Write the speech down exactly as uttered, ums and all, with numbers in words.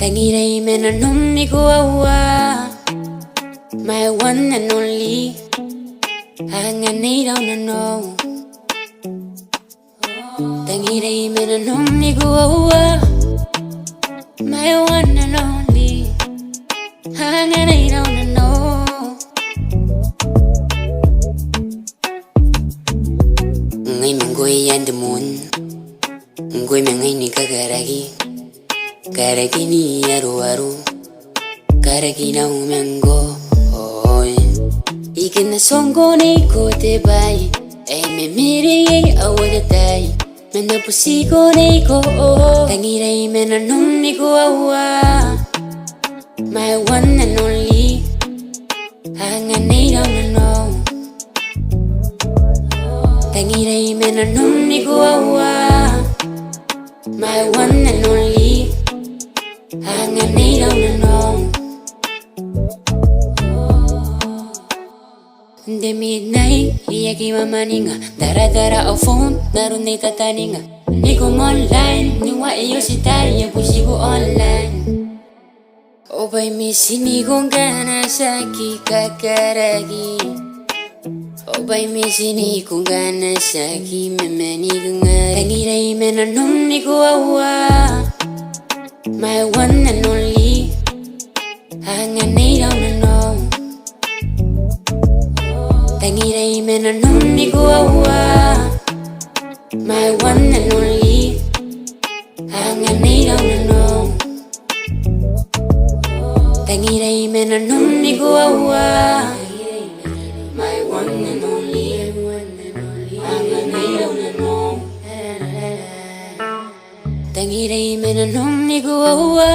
Tangirai ma nanom ni koaua, my one and only. Anganai rau nanou. Tangirai ma nanom ni koaua, my one and only. Anganai rau nanou. Ngai ma ngkoe and the moon. Ngkoe ma ngai ni kakaraki. Karaki ni aroaro. Karaki nau ma ngkoe. Ike na songko nei ko te bai. E memere ei aua tai. Ma na butiko nei ko. Tangirai ma nanom ni koaua, my one and only. Anganai rau nanou. Tangirai ma nanom ni koaua, my one and only. Anganai rau nanou. N te midnight, I aki mamaninga. Taratara au phone, n aron nei tataninga. Ni kom online, ni wa e oti tai, e butiko online. O bai misiniko ngkana ti aki kakaraki. O bai misiniko ngkana ti aki mamaninga. Tangirai ma nanom ni koaua, my one and only. Anganai rau nanou. Tangirai ma nanom ni koaua, my one and only. Anganai rau nanou. Tangirai ma nanom ni koaua, my one and only. Anganai rau nanou. Tangirai ma nanom ni koaua,